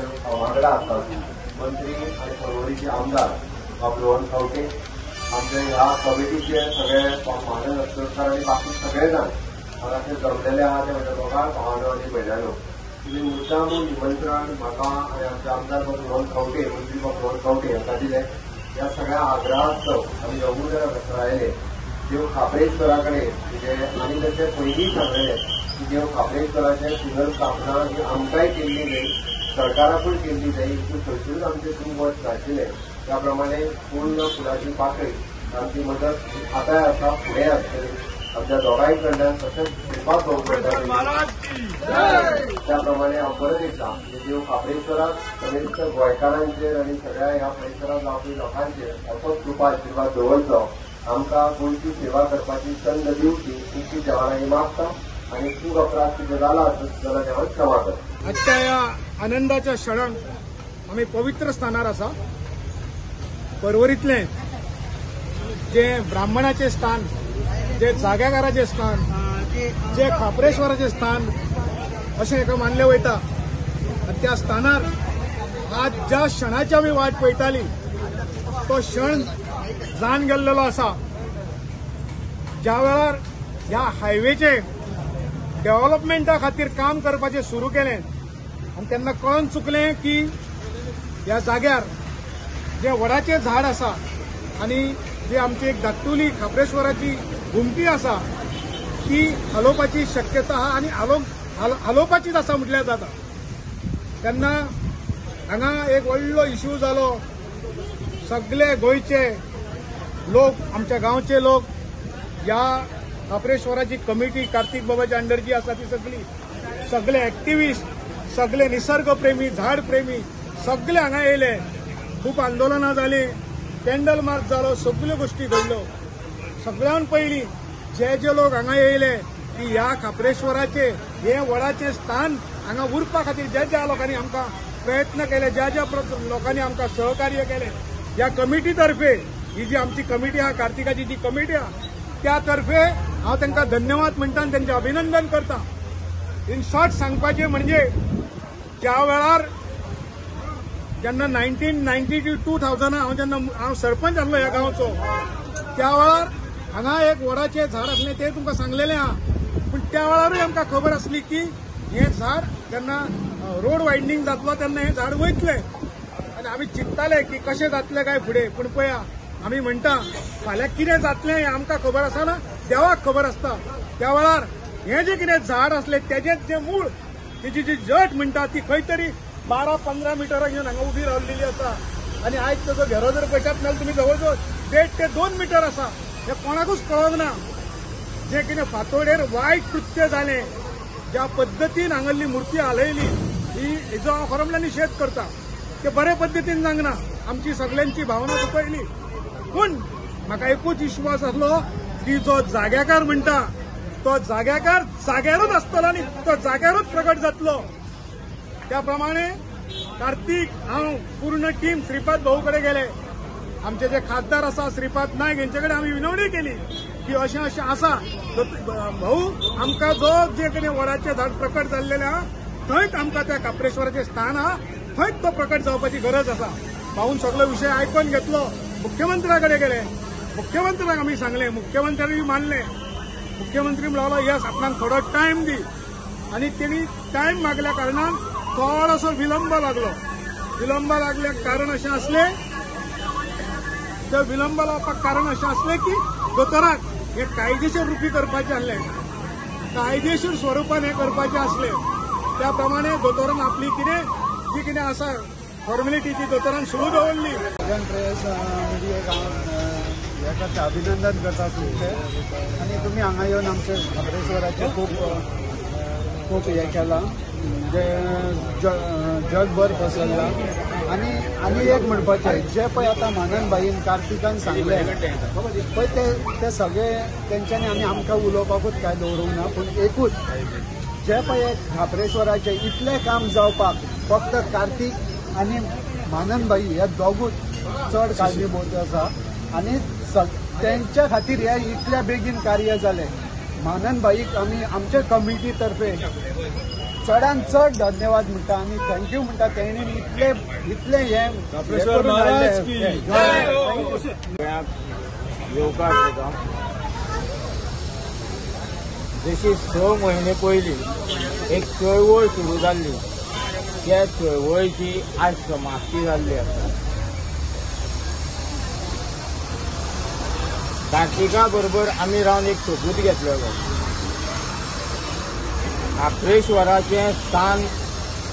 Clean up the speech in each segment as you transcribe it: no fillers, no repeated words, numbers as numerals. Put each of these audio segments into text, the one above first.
सगळ्यांचे वांगडा आसात मंत्री आनी पर्वरीचे आमदार बाब रोहन खंवटे, आमचे ह्या कमिटीचे सगळे मानन रस्तोडकार आनी बाकी सगळे जाण हांगासर जमलेले आहा ते म्हज्या दोगां भावानो आनी भयणांनो, तुमी मुद्दाम निमंत्रण म्हाका आनी आमचे आमदार बाब रोहन खंवटे, मंत्री बाब रोहन खंवटे हांकां दिलें. ह्या सगळ्या आग्रहास्तव आमी दोगूय जाण हांगासर आयले. देव खाप्रेश्वरा कडेन म्हणजे आनी तशें पयलींय सांगलेलें की देव खाप्रेश्वराचें पुनर्स्थापना ही आमकांय केल्ली जाय, सरकाराकूय केल्ली जाय. हितून खंयसरूच आमचें तूं वच नाशिल्लें. त्या प्रमाणे पूर्ण फुलाची पाकळी आमची मदत आतांय आसा, फुडें आसतली आमच्या दोगांय कडल्यान, तशेंच श्रीपाद भाऊ कडल्यान. त्या प्रमाणे हांव परत एकदां देव खाप्रेश्वराक समेस्त गोंयकारांचेर आनी सगळ्या ह्या परिसरांत रावपी लोकांचेर असोच कृपा आशिर्वाद दवरचो. आमकां गोंयची सेवा करपाची संद दिवची इतली देवा लागीं मागता आनी चूक अपराध कितें जाला आसत जाल्यार देवान क्षमा करता. आजच्या ह्या आनंदाच्या क्षणाक आमी पवित्र स्थानार आसा. पर्वरीतलें जें ब्राह्मणाचें स्थान, जे जाग्याकाराचें स्थान, जे खाप्रेश्वराचें स्थान अशें हेका मानलें वयता. आनी त्या स्थानार आज ज्या क्षणाची आमी वाट पळयताली तो क्षण जावन गेल्लेलो आसा. ज्या वेळार ह्या हायवेचे डेव्हलपमेंटा खातीर काम करपाचें सुरू केलें आनी तेन्ना कळून चुकलें की ह्या जाग्यार जें वडाचें झाड आसा आनी जी आमची एक धाकटुली खाप्रेश्वराची घुमटी आसा ती हालोवपाची शक्यता आहा आनी हालोवपाचीच आसा म्हटल्यार जाता. तेन्ना हांगा एक व्हडलो इश्यू जालो. सगळे गोंयचे लोक, आमच्या गांवचे लोक, ह्या खाप्रेश्वराची कमिटी कार्तिक बाबाच्या अंडर जी आसा ती सगळी, सगळे एक्टिविस्ट, सगळे निसर्गप्रेमी, झाड प्रेमी सगळे हांगा येयले. खूब आंदोलनां जालीं, कॅन्डल मार्च जालो, सगल्यो गोश्टी घडल्यो. सगळ्यान पयलीं जे जे लोक हांगा येयले की ह्या खाप्रेश्वराचे हे वडाचें स्थान हांगा उरपा खातीर ज्या ज्या लोकांनी आमकां प्रयत्न केले, ज्या ज्या लोकांनी आमकां सहकार्य केलें, ह्या कमिटी तर्फे, ही जी आमची कमिटी आहा, कार्तिकाची जी कमिटी आहा, त्या तर्फे हांव तांकां धन्यवाद म्हणटा आनी तांचें अभिनंदन करता. इन शॉर्ट सांगपाचें म्हणजे ज्या वेळार जेन्ना 1992 2000 हांव जेन्ना हांव सरपंच आसलो ह्या गांवचो, त्या वेळार हांगा एक वडाचें झाड आसलें तें तुमकां सांगलेलें आहा. पूण त्या वेळारूय आमकां खबर आसली की हें झाड जेन्ना रोड वायडनींग जातलो तेन्ना हें झाड वयतलें आनी आमी चिंतताले की कशें जातलें काय फुडें. पूण पळया आमी म्हणटा फाल्यां कितें जातलें हें आमकां खबर आसना, देवाक खबर आसता. त्या वेळार हें जें कितें झाड आसलें तेजें जें मूळ, तेजी जी जट म्हणटा ती खंय तरी 12-15 मिटरां घेवन हांगा उबी रावलेली आसा. आनी आयज ताजो घेरो जर पळयतात जाल्यार तुमी जवळ जवळ 1.5 ते 2 मिटर आसा. हें कोणाकूच कळोंक ना. जें कितें फांतोडेर वायट कृत्य जालें, ज्या पद्दतीन हांगासरली मुर्ती हालयली, ही हेजो हांव खरो म्हणल्यार निशेध करता. ते बरे पद्दतीन जावंक ना, आमची सगल्यांची भावना दुखयली. पूण म्हाका एकूच विश्वास आसलो की जो जाग्याकार म्हणटा तो जाग्याकार जाग्यारूच आसतलो आनी तो जाग्यारूच प्रगट जातलो. त्या प्रमाणे कार्तिक हांव पूर्ण टीम श्रीपाद भाऊ कडेन गेले. आमचे जे खासदार आसा श्रीपाद नायक हेंचे कडेन आमी विनवणी केली की अशें अशें आसा भाऊ, आमकां जो जे कडेन वडाचें झाड प्रकट जाल्लेलें आहा थंयच आमकां त्या खाप्रेश्वराचें स्थान आहा, थंयच तो प्रकट जावपाची गरज आसा. भाऊन सगलो विशय आयकून घेतलो. मुख्यमंत्र्या कडेन गेले, मुख्यमंत्र्याक आमी सांगलें, मुख्यमंत्र्यांनी मानलें. मुख्यमंत्री म्हणलो येस, आपणाक थोडो टायम दी. आनी तेणी टायम मागल्या कारणान थोडोसो विलंब लागलो. विलंब लागल्या कारण अशें आसलें, ते विलंब लावपाक कारण अशें आसलें की दोतोराक हें कायदेशीर रुपी करपाचें आसलें, कायदेशीर स्वरुपान हें करपाचें आसलें. त्या प्रमाणे दोतोरान आपली कितें जी कितें आसा फॉर्मेलिटी ती दोतोरान सुरू दवरली. प्रेस हें करता, अभिनंदन करता तुमचें. आनी तुमी हांगा येवन आमचे खाप्रेश्वराचें खूब खूब हें केलां, जें जगभर पसरलां. आनी आनी एक म्हणपाचें, जें पळय आतां मानन भाईन कार्तिकान सांगलें पळय ते सगळे तेंच्यांनी आनी आमकां उलोवपाकूच कांय दवरूंक ना. पूण एकूच जें पळय खाप्रेश्वराचें इतलें काम जावपाक फक्त कार्तिक आनी मानन भाई हे दोगूच चड कारणीभूत आसा. आनी तेंच्या खातीर हे इतल्या बेगीन कार्य जालें. मानन भाईक आमी आमचे कमिटी तर्फे चडान चड धन्यवाद म्हणटा आनी thank you म्हणटा. तेणी इतले इतले हे येवकार दिता. जशी 6 म्हयने पयलीं एक चळवळ सुरू जाल्ली त्या चळवळीची आज समाप्ती जाल्ली आसा. कार्तिका बरोबर आमी रावन एक सोपूत घेतलेलो, खाप्रेश्वराचें स्थान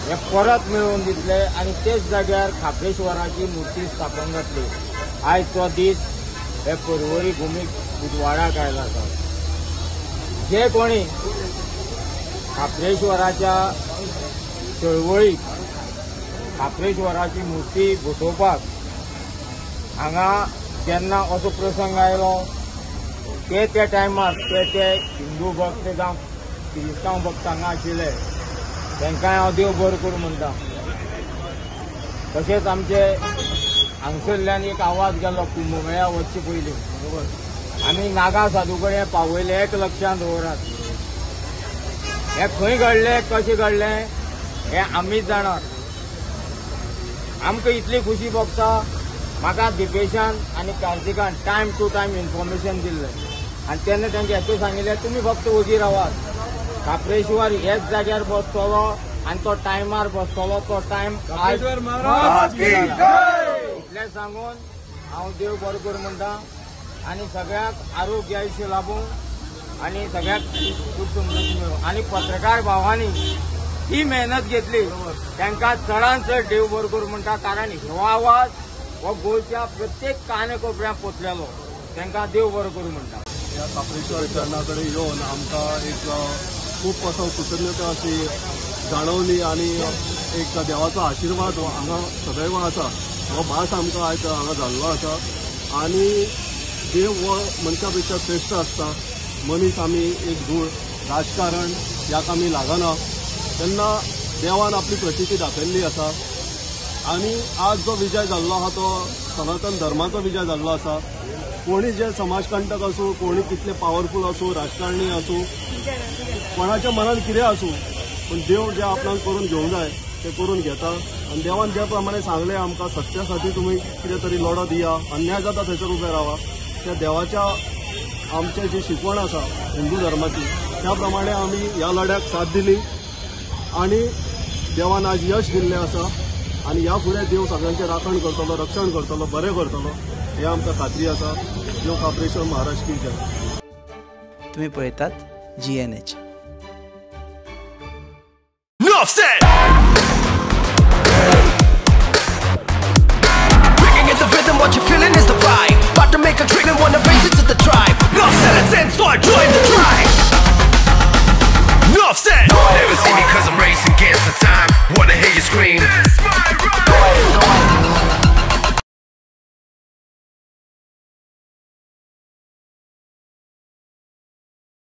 हें परत मेळोवन दितले आनी तेच जाग्यार खाप्रेश्वराची मुर्ती स्थापन जातली. आयज तो दीस हे पर्वरी भुमीक उजवाडाक आयला आसा. जे कोणी खाप्रेश्वराच्या चळवळीक खाप्रेश्वराची मुर्ती बसोवपाक हांगा जेन्ना असो प्रसंग आयलो ते त्या टायमार ते ते हिंदू भक्त जावं क्रिस्तांव भक्त हांगा आशिल्ले तांकांय हांव देव बरो करूं म्हणटा. तशेंच आमचे हांगसरल्यान एक आवाज गेलो कुंभमेळा वचचे पयलीं, बरोबर, आमी नागा साधू कडेन पावयले. एक लक्षांत दवरात, हें खंय घडलें कशें घडलें हें आमीच जाणात. आमकां इतली खुशी भोगता, म्हाका दिपेशान आनी कार्तिकान टायम टू टायम इन्फॉर्मेशन दिल्लें आनी तेन्ना तांकां हेतू सांगिल्लें तुमी फक्त वगी रावात, खाप्रेश्वर हेच जाग्यार बसतलो आनी तो टायमार बसतलो, तो टायम इतलें सांगून हांव देव बरो करूं म्हणटा आनी सगळ्यांक आरोग्य आयुश्य लाभूं आनी सगळ्यांक खूब समृद्धी मेळूं. आनी पत्रकार भावांनी ही मेहनत घेतली तांकां चडान चड देव बरो करूं म्हणटा, कारण हो आवाज हो गोंयच्या प्रत्येक काने कोपऱ्याक पोचलेलो. तांकां देव बरो करूं म्हणटा. ह्या खाप्रेश्वर चरणा कडेन येवन आमकां एक खूब असो कृतज्ञता अशी जाणवली आनी एक देवाचो आशिर्वाद हांगा सदैव आसा, हो भास आमकां आयज हांगा जाल्लो आसा. आनी देव हो मनशा पेक्षा श्रेश्ठ आसता. मनीस आमी एक धूळ, राजकारण ह्याक आमी लागना, तेन्ना देवान आपली प्रचिती दाखयल्ली आसा. आनी आज जो विजय जाल्लो आसा तो सनातन धर्माचो विजय जाल्लो आसा. कोणी जे समाजकंटक आसूं, कोणी कितले पावरफूल आसूं, राजकारणी आसूं, कोणाच्या मनान कितें आसूं, पूण देव जे आपणाक करून घेवंक जाय ते करून घेता. आनी देवान ज्या प्रमाणे सांगलें आमकां, सत्यासाठी तुमी कितें तरी लढो दिया, अन्याय जाता थंयसर उबे रावा, त्या देवाच्या आमची जी शिकवण आसा हिंदू धर्माची त्या प्रमाणे आमी ह्या लढ्याक साथ दिली आनी देवान आज यश दिल्लें आसा. आनी ह्या फुडें देव सगळ्यांचें राखण करतलो, रक्षण करतलो, बरें करतलो हें आमकां खात्री आसा. देव खाप्रेश्वर महाराज की जय. तुम्ही पळयतात GNH. What you're feeling is the vibe. About to make a trigger, wanna raise it to the tribe. Nuff said it's in, so I joined the tribe. Nuff said. No one ever see me cause I'm racing against the time. Wanna hear you scream.